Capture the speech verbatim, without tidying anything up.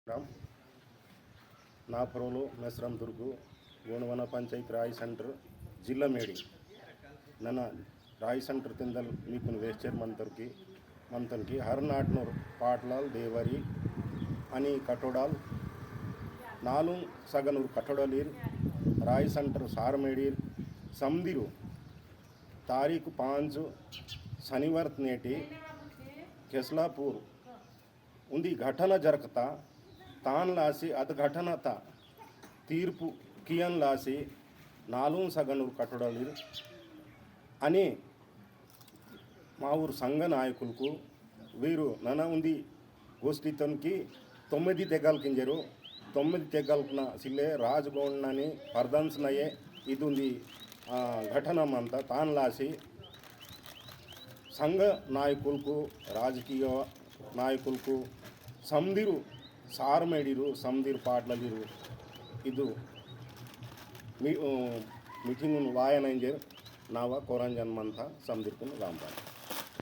राम, ना पोरोल मेस्रम दुर्गु, गोंडवाना पंचायत राय सेंटर, जिल्ला मेडी। नना राय सेंटर तेंदल मीकुन वेस्चेर मंतोर की, मंतन की हर नाटनूर पाटलाल देवरी अनि कटोडाल, नालुंग सगनूर कटोडालीर, राय सेंटर सारमेडीर, समदिरु तारीख पाँच शनिवार नेटी केसलापुर उंदी घटना जरकता, तान लासी अद घटना ता तीर्पु कियन लासी नालुंग सगनूर कटोडालीर अनि मावूर संघ नायकुलकु वीरु नना उंदी गोष्ठी तनकी तोम्मिदी तेगल किंजरु, तोम्मिदी तेगल ना सिले राजगोंड ननी परदंस नये इदुंदी, आ, घटना मंता तान लासी संघ नायकुलकु, राजकीय नायकुलकु, समदिरु सारमेडिरु, समदिरु पाटलालिरु, इदु मी-, अ, मीटिंगुन वायनंजेर नावा कोरंजन मंता समदिरकुन रामबाण।